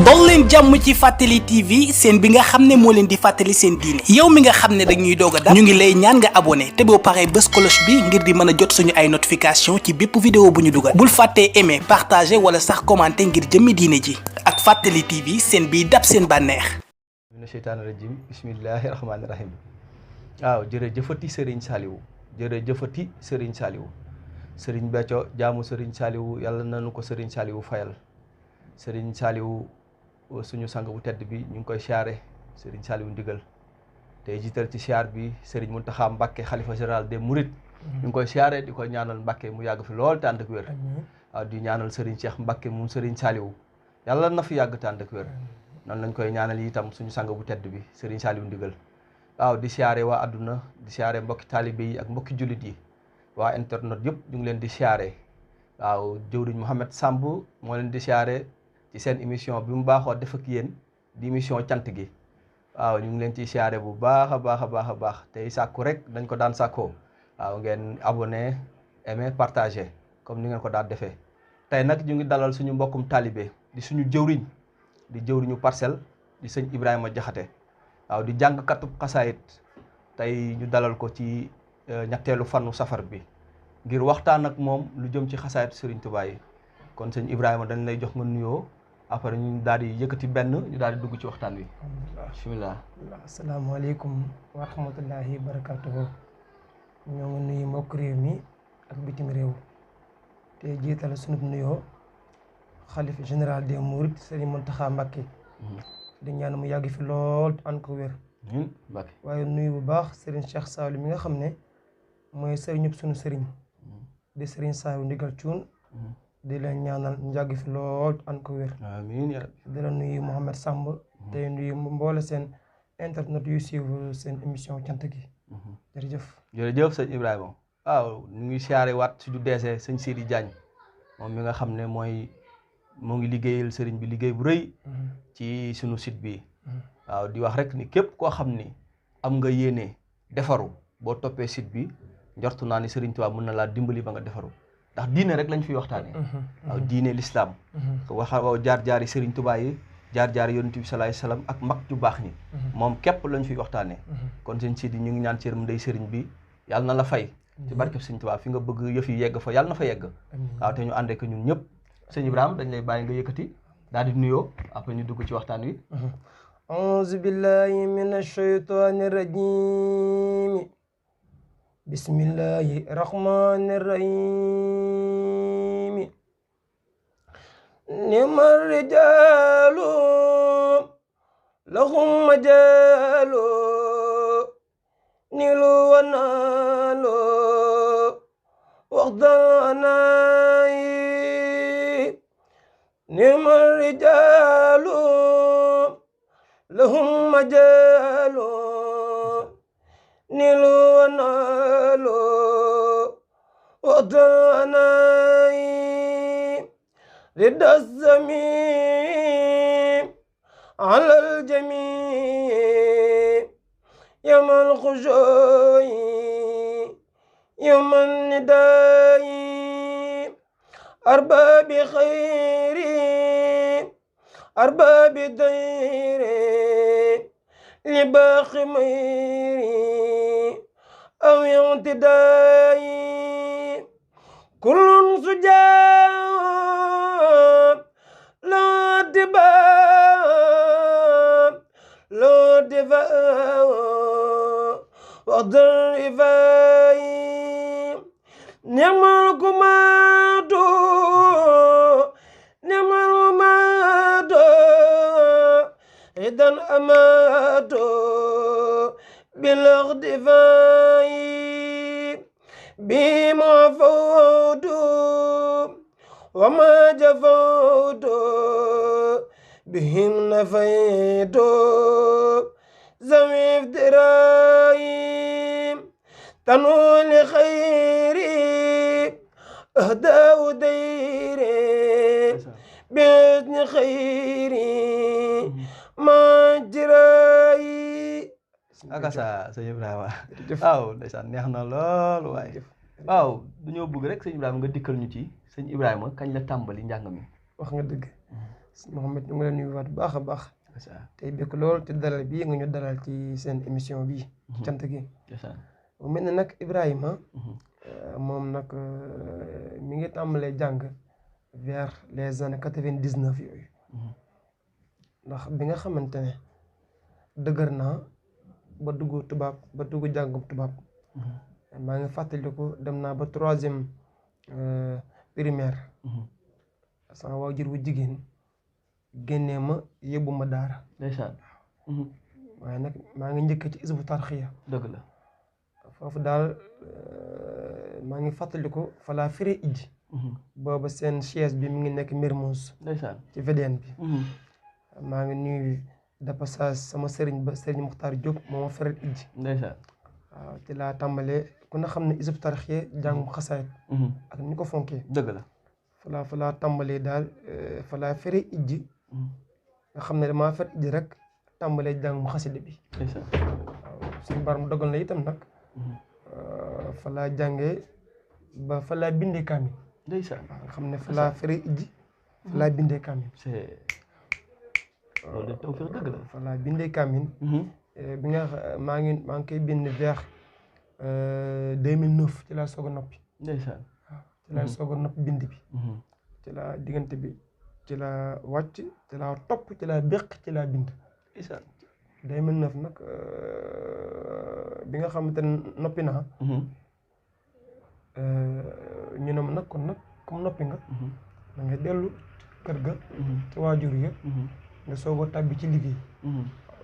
dol leen jàmm ci Fàttali TV seen bi nga xam ne moo leen di fàttali seen diine yow mi nga xam ne dañuy doog a dab ñu ngi lay ñaan nga abonné te boo paree bës cloche bi ngir di mën a jot suñu ay notification ci bépp vidéo bu ñu dugal bul fàttee aimer partager wala sax commenter ngir jëmmi diine ji ak Fàttali TV seen biy dab seen bànneex. mina sheytaani rajim bismillahi rahmaani rahim. waaw jërëjëfati Serigne Saliou jërëjëfati Serigne Saliou Serigne Béthio jaamu Serigne Saliou yàlla nañu ko Serigne Saliou fayal Serigne Saliou suñu sang bu tedd bi ñu ngi koy siyaare Serigne Saliou ndigal tey jiital ci siyaar bi Serigne Mountakha Mbacké xalifa général des Mourides ñu ngi koy siyaare di ko ñaanal Mbacké mu yàgg fi lool te ànd ak wér. waaw di ñaanal Serigne Cheikh Mbacké moom Serigne Saliou yàlla na fi yàgg te ànd ak wér. noonu lañ koy ñaanal itam suñu sang bu tedd bi Serigne Saliou ndigal waaw di siyaare waa adduna di siyaare mbokki taalibe yi ak mbokki jullit yi waa internet yëpp ñu ngi leen di siyaare waaw jëwriñ Mouhamed Samb moo leen di siyaare ci seen émission bi mu baaxoo def ak yéen di émission cant gi waaw ñu ngi leen ciy siyaare bu baax a baax a baax a baax tey sàkku rek dañ ko daan sàkkoo waaw ngeen abonné aimé partagé comme ni ngeen ko daan defee tey nag ñu ngi dalal suñu mbokkum taalibe di suñu jëwriñ di jëwriñu Parcelles di sëñ Ibrahima Jaxate waaw di jàngkatub xasaayit tey ñu dalal ko ci ñetteelu fanu safar bi ngir waxtaan ak moom lu jëm ci xasaayit Serigne Touba yi kon sëñ Ibrahima dañ lay jox nga nuyoo après ñu daal di yëkkati benn ñu daal di dugg ci waxtaan wi. bismillah. asalaamaaleykum wa rahmatullahi wa barakatuhu ñoo ngi nuyu mbokk réew mi ak bitim réew te jiital sunub nuyoo xalif général des Mourides Serigne Mountakha Mbacké di ñaan mu yàgg fi lool ànd ko wér. waaye nuyu bu baax Serigne Cheikh Saliou mi nga xam ne mooy sëriñ ñëpp sunu sëriñ di Serigne Saliou ndigal cuun di leen ñaanal ñu yàgg fi lool ànd ko wér. amiin yaa rabbi. di la nuyu Mouhamed Samb te nuyu mboole seen internet yu suivre seen émission cant gi. jërëjëf. jërëjëf sëñ Ibrahima. waaw ñu ngi siyaare waat suñu deesee sëñ Sidi Diagne moom mi nga xam ne mooy moo ngi liggéeyal sëriñ bi liggéey bu rëy ci sunu site bi waaw di wax rek ni képp koo xam ni am nga yéene defaru boo toppee site bi njortu naa ni Sëriñ Tuubaa mën na laa dimbali ba nga defaru ndax diine rek lañ fiy waxtaanee waaw diine l'islam waaw jaar-jaari Sëriñ Tuubaa yi jaar-jaari Yonent bi sallallahu alayhi wasallam ak mag ju baax ñi moom képp lañ fiy waxtaanee kon seen site yi ñu ngi ñaan ci yërmande sëriñ bi yàlla na la fay ci barkeb Sëriñ Tuubaa fi nga bëgg yëf yi yegg fa yàlla na fa yegg waaw te ñu àndee ko ñun ñëpp sëñ Ibrahima dañ lay bàyyi nga yëkkati daal di nuyoo après ñu dugg ci waxtaan wi. auzu billahi minash shaytaani rajiim bismillahi rahmaani rahiim ni'ma rijaalu lahum majaalu nilu wa naalu waxdaanaayi نعم الرجال لهم مجال نيلوا ونالوا وطناي رد الزمين على الجميع يوم الخشوع يوم النداء أرباب خير أرباب دير لباخ مير أو اعتداء كل سجاب لا دباب لا دفاع وضر إفاء نعم الكماد نعم الماد إذا أماد بالاغتفاء بما فود وما جفود بهم نفيد ذوي افتراء تنول خيري أهداء ديري بإذن خيري ما جراي akasa sëñ Ibrahima waaw ndeysaan neex na lool waaye waaw dañoo bëgg rek sëñ Ibrahima nga dikkal ñu ci sëñ Ibrahima kañ la tàmbali njàng mi. wax nga dëgg sëñ Mouhamed ñu ngi leen nuyuwaat bu baax a baax tey bekk lool te dalal bii nga ñu dalal ci seen émission bii ci cant gi mu mel ne nag Ibrahima moom nag mi ngi tàmbalee jàng vers les années 99 yooyu ndax bi nga xamante ne dëgër naa ba dugg tubaab ba dugg jàngum tubaab maa ngi fàttaliku dem naa ba 3e primaire sama waajur wu jigéen génnee ma yóbbu ma daara ndeysaan waaye nag maa ngi njëkk ci isbu tarxiya dëgg la foofu daal maa ngi fàttaliku fa laa firi ijji booba seen chaise bi mi ngi nekk Mermoz ndeysaan ci VDN bi maa ngi nuyu de passage sama sëriñ ba sëriñ Muxtaar Diop moo ma feral ijji ndeysaan waaw ci laa tàmbalee ku ne xam ne isbu tarxiya jàngum xasaayit ak ni ko fonkee dëgg la fa laa tàmbalee daal fa laa firi ijji nga xam ne damaa fer ijji rek tàmbalee jàngum xasida bi waaw suñu baram dogal na itam nag fa laa jàngee ba fa laa bindee kaamil ndeysaan nga xam ne fa laa firi ijji fa laa bindee kaamil loolu de tawfeex dëgg la fa laa bindee kaamil bi nga maa ngi koy bind vers 2009 ci laa soog a noppi ndeysaan waaw ci laa soog a noppi bind bi ci laa diggante bi ci laa wàcc ci laa topp ci laa béq ci laa bind ndeysaan 2009 nag bi nga xamante ne noppi naa ñu ne ma nag kon nag comme noppi nga da nga dellu kër ga ci waajur ya nga soog a tàbbi ci liggéey waaw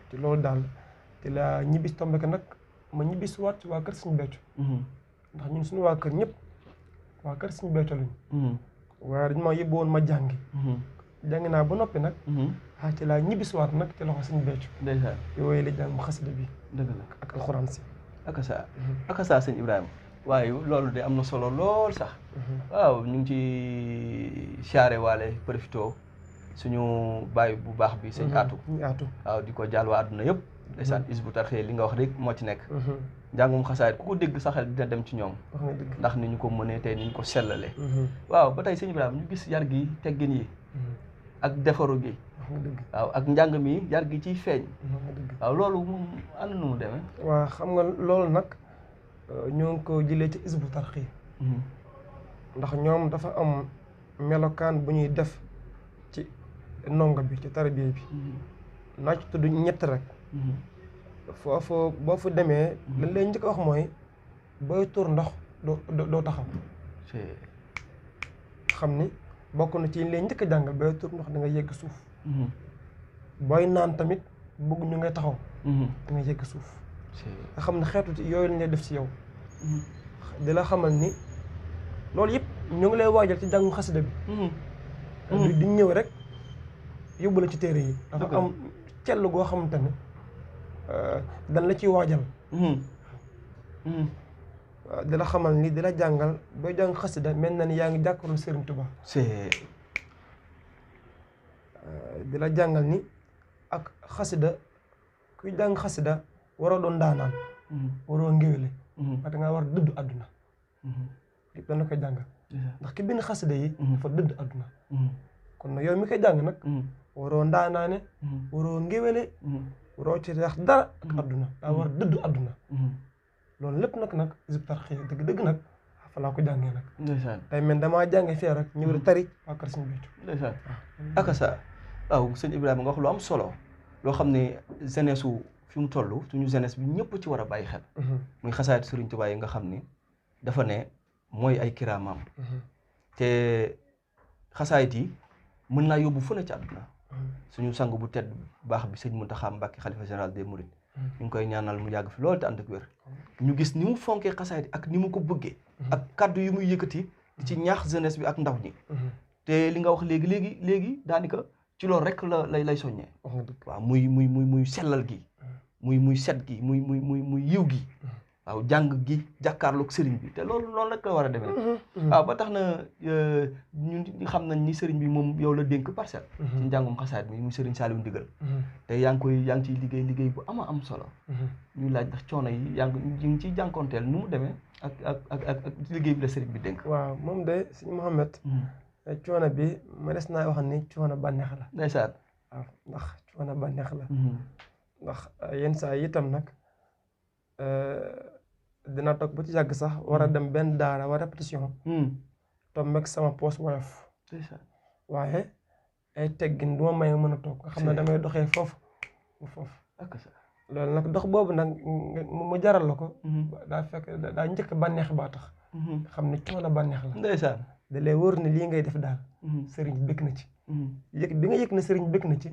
ci loolu daal ci laa ñibbis tombe que nag ma ñibbis waat waa kër Sëñ Béthio ndax ñun suñu waa kër ñëpp waa kër Sëñ Béthio lañu waaye dañu ma yóbbu woon ma jàngi jàngi naa ba noppi nag ci laa ñibbis waat nag ci loxo Sëñ Béthio ndeysaan yooyu la jàng mu xasida bi dëgg la ak alxuraan si akasa sëñ Ibrahima waaye loolu de am na solo lool sax waaw ñu ngi ci siyaare waale profito suñu baay bu baax bi sëñ Aatu waaw di ko jàll waa àdduna yëpp ndeysaan Hizbut Tarqiyyah li nga wax rek moo ci nekk njàngum xasaayit ku ko dégg sa xel dina dem ci ñoom ndax ni ñu ko mënee tey ni ñu ko sellalee waaw ba tey sëñ Ibrahima ñu gis yar gi teggin yi ak defaru gi waaw ak njàng mi yar gi ciy feeñ waaw loolu moom ànd nu mu demee waaw xam nga loolu nag ñoo ngi ko jëlee ci Hizbut Tarqiyyah ndax ñoom dafa am melokaan bu ñuy def ci ndongo bi ci tarbiya bi naa ci tudd ñett rek foofu boo fu demee lan lay njëkk a wax mooy booy tuur ndox doo taxaw xam ni bokk na ci lay njëkk a jàngal booy tuur ndox da nga yegg suuf booy naan tamit bëgg ñu ngay taxaw da nga yegg suuf nga xam ne xeetu ci yooyu lañ lay def ci yow di la xamal ni loolu yëpp ñu ngi lay waajal ci jàngu xasida bi di ñëw rek yóbbu la ci téere yi dafa am cell goo xamante ne dañ la ciy waajal di la xamal ni di la jàngal booy jàng xasida mel na ni yaa ngi jàkkaarloo Serigne Touba di la jàngal ni ak xasida kuy jàng xasida waroo doon daanaan waroo ngéwéle parce que nga war dëddu àdduna lépp dana koy jàngal ndax ki bind xasida yi dafa dëdd àdduna kon nag yow mi koy jàng nag waroo ndaanaane waroo ngéwéle waroo ci wax dara ak àdduna daa war dëddu àdduna loolu lépp nag Hizbut Tarqiyyah dëgg nag fa laa ko jàngee nag ndeysaan tey man damaa jàngee fii rek ñëw di tari waa kër Sëñ Béthio ndeysaan akasa waaw sëñ Ibrahima nga wax lu am solo loo xam ne jeunesse su fi mu toll suñu jeunesse bi ñëpp ci war a bàyyi xel muy xasaayit Sëriñ Tuubaa yi nga xam ni dafa ne mooy ay kiraamam te xasaayit yi mën naa yóbbu fu ne ci àdduna suñu sang bu tedd baax bi sëñ Mountakha Mbacké xalifa général des Mourides ñu ngi koy ñaanal mu yàgg fi loolu te ànd ak wér ñu gis ni mu fonkee xasaayit ak ni mu ko bëggee ak kaddu yi muy yëkkati ci ñaax jeunesse bi ak ndaw ñi te li nga wax léegi daanaka ci loolu rek lay soññee waaw muy sellal gi muy set gi muy yiw gi waaw jàng gi jàkkaarloog sëriñ bi te loolu noonu rek la war a demee waaw ba tax na ñun xam nañ ni sëriñ bi moom yow la dénk parcelle ci njàngum xasaayit mi muy sëriñ Saliou Ndigal te yaa ngi ciy liggéey bu am solo ñuy laaj ndax coono yi yaa ngi ciy jànkoonteel nu mu demee ak liggéey bi la sëriñ bi dénk waaw moom de sëñ Mouhamed coono bi ma des naa wax ni coono bànneex la. ndeysaan. waaw ndax coono bànneex la. ndax yenn saa yi itam nag dina toog ba ci yàgg sax war a dem benn daara war répétition. tombeeg sama poos woyof. waaye ay teggin du ma may mën a toog nga xam ne damay doxee foofu loolu nag dox boobu nag mu jaral la ko. daa fekk daa njëkk bànneex baa tax. nga xam ne coono bànneex la. ndeysaan. da lay wóor ne lii ngay def daal. sëriñ bëgg na ci. yëg bi nga yëg na sëriñ bëgg na ci.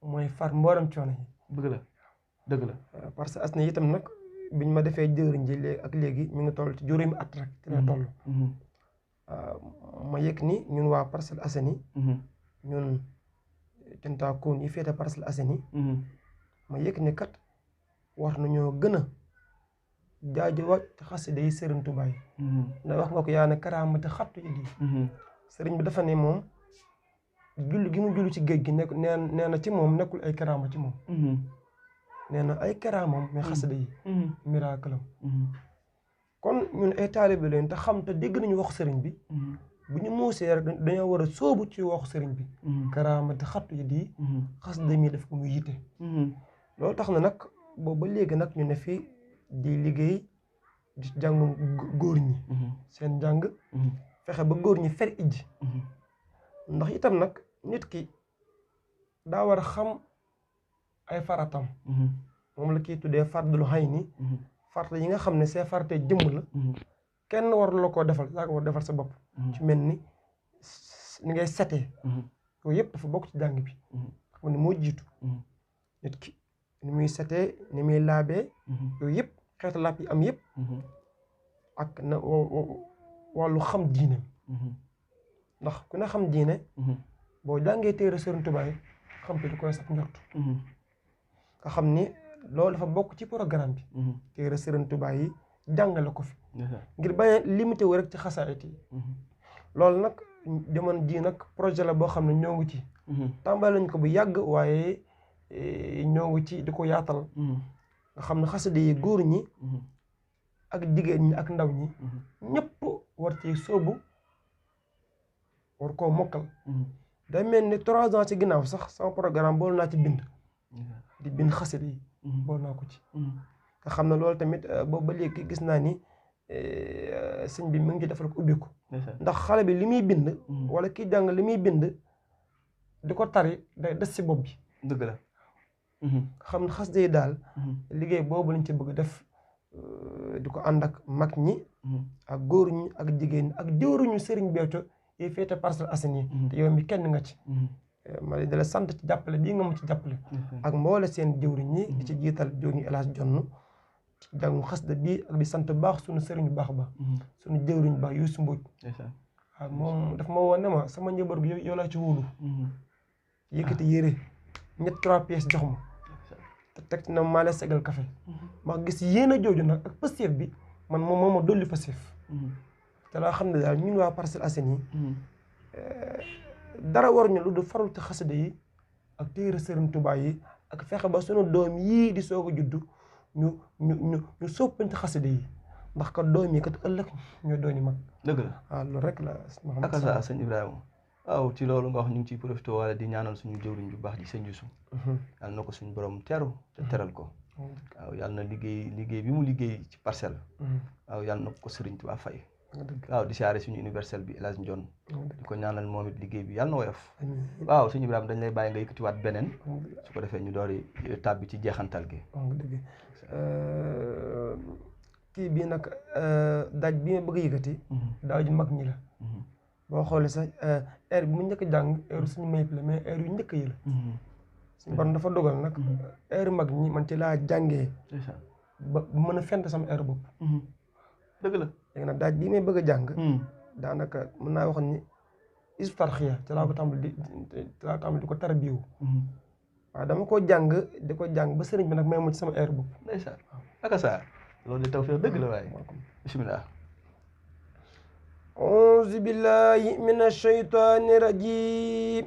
mooy far mboolem coono yi. bëgg la dëgg la. parce que as na itam nag biñ ma defee jëwriñ ji léegi ak léegi ñu ngi toll ci juróomi at rek ci la toll. ma yëg ni ñun waa Parcelles Assainies. ñun Tentacoune yi féete Parcelles Assainies. ma yëg ni kat war nañoo gën a jaajëwaat xasida yi Sëriñ Tuubaa yi. ndax wax nga ko yaa ne karaamati xattu yi di. sëriñ bi dafa ne moom julli gi mu julli ci géej gi nekk nee na ci moom nekkul ay karaama ci moom. nee na ay karaamam mais xasida yi. miracle am. kon ñun ay taalibe leen te xam te dégg nañu wax sëriñ bi. bu ñu muusee rek dañoo war a sóobu ci waxu sëriñ bi. karaamati xattu yi di. xasida mi def ko muy yitte. loolu tax na nag boobu ba léegi nag ñu ne fii di liggéey di jàngum góor ñi. seen njàng. fexe ba góor ñi fer ijji. ndax itam nag nit ki daa war a xam ay faratam. moom la kiy tuddee fardul hayni. farata yi nga xam ne see farate jëmm la. kenn war la koo defal yaa ko war defal sa bopp. ci mel ni ngay setee. yooyu yëpp dafa bokk ci jàng bi. xam ne moo jiitu. nit ki ni muy setee ni muy laabee. yooyu yëpp xeetu laab yi am yëpp. ak na wàllu xam diine. ndax ku ne xam diine. boo jàngee téere Sëriñ Tuubaa yi xam te du koy sax njort. nga xam ni loolu dafa bokk ci programme bi. téere Sëriñ Tuubaa yi jàngale ko fi. ngir bañ a limité wu rek ci xasaayit yi. loolu nag jamono ji nag projet la boo xam ne ñoo ngi ci. tàmbali lañ ko bu yàgg waaye ñoo ngi ci di ko yaatal. nga xam ne xasida yi góor ñi. ak jigéen ñi ak ndaw ñi. ñëpp war ci sóobu war koo mokkal. day mel ni 3 ans ci ginnaaw sax sama programme bool naa ci bind. di bind xasida yi. bool naa ko ci. nga xam ne loolu tamit boobu ba léegi gis naa ni sëñ bi mu ngi ci defal ko ubbi ko. ndax xale bi li muy bind. wala kiy jàng li muy bind di ko tari day des ci bopp bi. dëgg la. xam ne xasida yi daal. liggéey boobu lañ ci bëgg def di ko ànd ak mag ñi. ak góor ñi ak jigéen ñi ak jëwruñu Sëriñ Béthio yi féete Parcelles Assainies. te yow mi kenn nga ci. ma di la sant ci jàppale bii nga mu ci jàppale. ak mboole seen jëwriñ ñi di ci jiital jëwriñ El Hadj Jonn ci jàngu xasida bii ak di sant baax suñu sëriñ bu baax ba. suñu jëwriñ baax Youssou Mbodj. waaw moom daf ma woon ne ma sama njaboot gi yow laa ci wóolu. yëkkati yére 3 pièces jox ma. te teg na maa lay segal café. ma gis yéen a jooju nag ak pësteef bi man moom ma dolli pësteef. te laa xam ne daal ñun waa Parcelles Assainies dara waruñu lu du farul ci xasida yi ak téere Sëriñ Tuubaa yi ak fexe ba sunu doom yii di soog a juddu ñu soppante xasida yi ndax kat doom yi kat ëllëg ñoo dooni mag. dëgg la waaw loolu rek la. ak sa sëñ Ibrahima waaw ci loolu nga wax ñu ngi ciy profité wala di ñaanal suñu jëwriñ bu baax ji sëñ Youssou. yàlla na ko suñu borom teeru te teral ko. waaw yàlla na liggéey bi mu liggéey ci parcelle. waaw yàlla na ko Sëriñ Tuubaa fay. waaw di siyaare suñu universel bi El Hadj Ndione di ko ñaanal moom it liggéey bi yàlla na woyof. waaw suñu Ibrahima dañ lay bàyyi nga yëkkatiwaat beneen su ko defee ñu doori tàbbi ci jeexantal gi. kii bii nag daaj bi ma bëgg a yëkkati. daaj mag ñi la. boo xoolee sax heure bi mu njëkk a jàng heure suñu mayib la mais heure yu njëkk yi la. suñu borom dafa dogal nag heure mag ñi man ci laa jàngee. ba mën a fent sama heure bopp. dëgg la. léegi nag daaj bii may bëgg a jàng. daanaka mën naa wax ni Hizbut Tarqiyyah ci laa ko tàmbali di ko tarbiyu. waaw dama ko jàng di ko jàng ba sëriñ bi nag may mu ci sama heure bopp. ndeysaan ak saa loolu di tawfeex dëgg la waaye bismillah. auzu billahi mina shaytaani rajiim.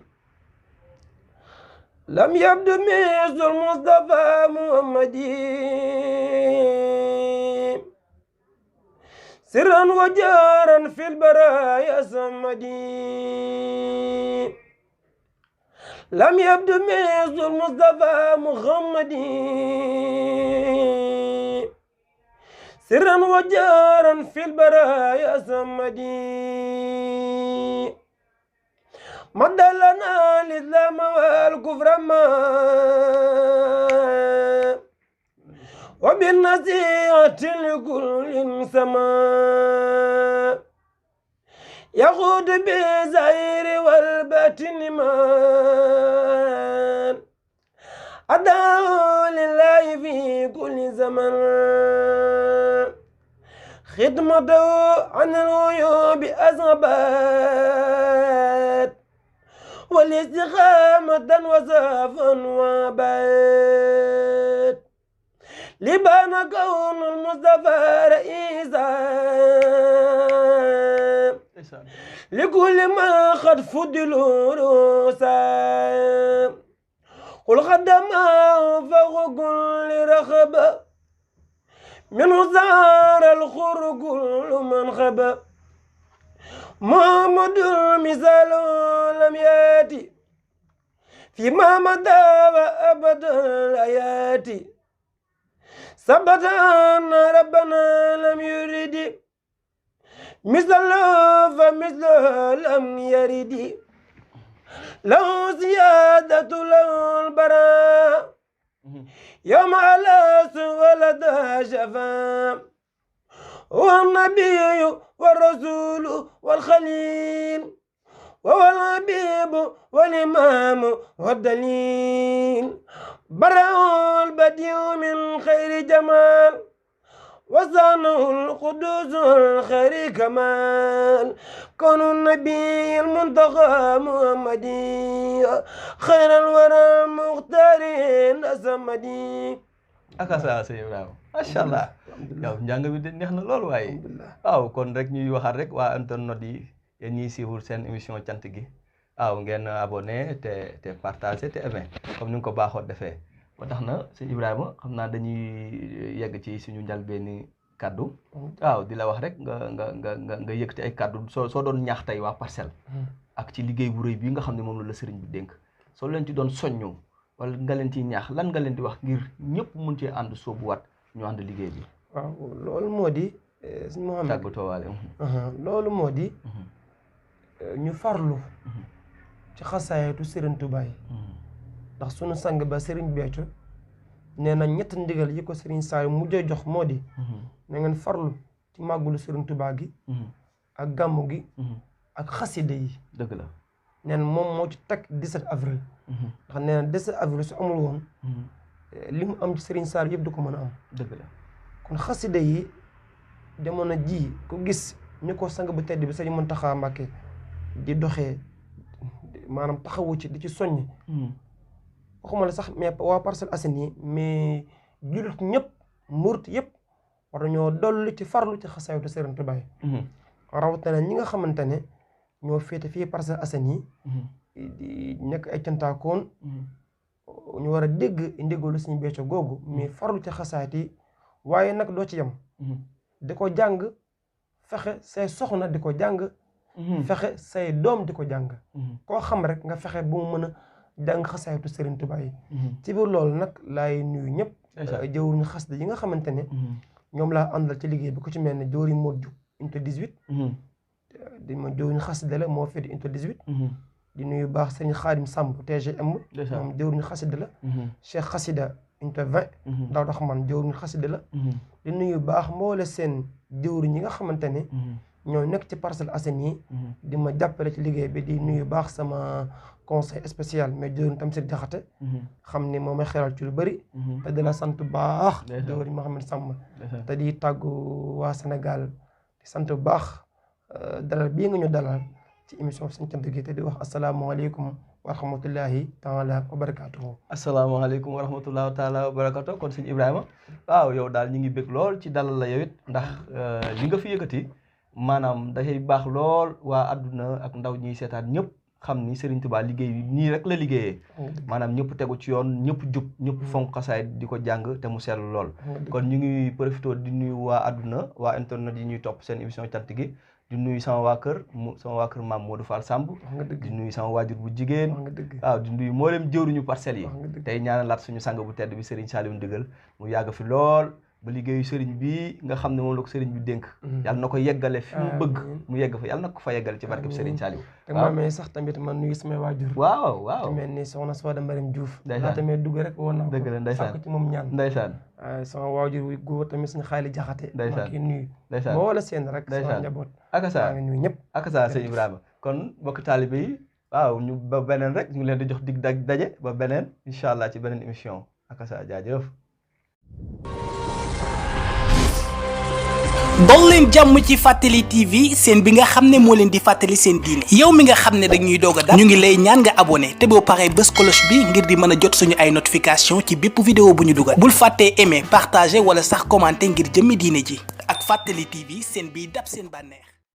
lam yabdu misul Mustafa Muhammadi سرا وجارا في البرايا سمدي لم يبد مثل المصطفى محمد سرا وجارا في البرايا سمدي مد لنا الإسلام والكفر ما وبالنصيحة لكل سماء يقود بالزهير والباطن من أدعو لله في كل زمن خدمته عن العيوب أصابت والاستقامة وصفا وبات لبان كون المصطفى رئيسا لكل من قد فضلوا روسا قل خدمه فوق كل رخبة منه زار الخر كل من خبأ محمد مثال لم يأتي فيما مضى وأبدا لا يأتي ثبت أن ربنا لم يرد مثله فمثله لم يرد له زيادة له البراء يوم على ولد شفاء هو النبي والرسول والخليل وهو الحبيب والإمام والدليل برأه البديع من خير جمال وزانه القدوس الخير كمال كون النبي المنتقى محمدي خير الورى المختار الأسمدي akasa sëñ Ibrahima macha allah yow njàng bi de neex na lool waaye waaw kon rek ñuy waxaat rek waa internet yi yéen ñiy suivre seen émission cant gi waaw ngeen abonné te partagé te aimé comme ni nga ko baaxoo defee ba tax na sëñ Ibrahima xam naa dañuy yegg ci suñu njëlbéeni kaddu waaw di la wax rek nga yëkkati ay kaddu soo doon ñaax tey waa Parcelles ak ci liggéey bu rëy bii nga xam ne moom la sëriñ bi dénk soo leen ci doon soññu wala nga leen ciy ñaax lan nga leen di wax ngir ñëpp mun cee ànd soobuwaat ñu ànd liggéey bi. waaw loolu moo di suñu Mouhamed tàggatoo waale. loolu moo di ñu farlu ci xasaayatu Serigne Touba yi ndax sunu sang ba Serigne Béthio nee na ñett ndigal yi ko Serigne Saliou mujjee jox moo di na ngeen farlu ci màggulu Serigne Touba gi ak gàmmu gi ak xaside yi. dëgg la nee na moom moo ci teg 17 avril. ndax nee na 17 avril su amul woon li mu am ci Serigne Saliou yëpp du ko mën a am. dëgg la kon xaside yi jamono ji ku gis ñu ko sang bu tedd bi Serigne Mountakha Mbacké di doxee maanaam taxawu ci di ci soññ. waxuma la sax mais waa Parcelles Assainies yi mais jullit ñëpp murit yëpp war nañoo dolli ci farlu ci xasaayatu Serigne Touba yi. rawatina ñi nga xamante ne ñoo féete fii Parcelles Assainies yi di nekk ay cantaakoon ñu war a dégg ndigalu Serigne Béthio googu mais farlu ci xasaayat yi waaye nag doo ci yem. di ko jàng fexe say soxna di ko jàng. fexe say doom di ko jàng. koo xam rek nga fexe bu mu mën a jàng xasaayatu Serigne Touba yi. ci biir loolu nag laay nuyu ñëpp. jëwriñu xasida yi nga xamante ne. ñoom laa àndal ci liggéey bi ku ci mel ne jëwriñ Modou unité 18. di ma jëwriñu xasida la moo féete unité 18. di nuyu baax Serigne Khadim Samb TGM. moom jëwriñu xasida la. Cheikh Xasida unité 20. daaw tax man jëwriñu xasida la. di nuyu baax mboole seen jëwriñ yi nga xamante ne. ñoo nekk ci Parcelles Assainies yi di ma jàppale ci liggéey bi di nuyu baax sama conseil spécial mais jëwriñ Tamsir Jaxate xam ni moo may xelal ci lu bëri te di la sant baax jëwriñ Mohamed Samb te di tàggu waa Sénégal di sant bu baax dalal bii nga ñu dalal ci émission Sen Cant gi te di wax asalaamaaleykum wa rahmatullahi taala wa barakatuhu. asalaamaaleykum wa rahmatullahi taala wa barakatuhu kon sëñ Ibrahima waaw yow daal ñu ngi bëgg lool ci dalal la yow it ndax li nga fi yëkkati maanaam dafay baax lool waa àdduna ak ndaw ñiy seetaan ñëpp xam ni Serigne Touba liggéey nii rek la liggéeyee maanaam ñëpp tegu ci yoon ñëpp jub ñëpp fonk xasaay di ko jàng te mu seetlu lool kon ñu ngi profité di nuyu waa àdduna waa internet yi ñuy topp seen émission cant gi di nuyu sama waa kër maam Modou Fall Samb di nuyu sama waajur bu jigéen waaw di nuyu mboolem jëwruñu parcelles yi tey ñaanalaat suñu sang bu tedd bi Serigne Saliou Ndigal mu yàgg fi lool ba liggéeyu Serigne bi nga xam ne moom la ko Serigne bi dénk yàlla na ko yeggale fi mu bëgg mu yegg fa yàlla na ko fa yeggale ci barkeb Serigne Saliou te maamee sax tamit man nuyu samay waajur waaw mel ni soxna Soda Mbarim Diouf ndeysaan tamit dugg rek woon naa ko dëgg la ndeysaan ci moom ñaan ndeysaan sama waajur wu góor tamit suñu xaali jaxate ndeysaan maa ngi nuyu ndeysaan boo la seen rek sama njaboot akasa maa ngi nuyu ñëpp akasa sëñ Ibrahima kon mbokk taalibe yi waaw ñu ba beneen rek ñu ngi leen di jox dig daje ba beneen incha allah ci beneen émission akasa jaajëf dol leen jàmm ci Fàttali TV seen bi nga xam ne moo leen di fàttali seen diine yow mi nga xam ne dañuy doog a dab ñu ngi lay ñaan nga abonné te boo paree bës cloche bi ngir di mën a jot suñu ay notification ci bépp vidéo bu ñu dugal bul fàttee aimer partager wala sax commenter ngir jëmmi diine ji ak Fàttali TV seen biy dab seen bànneex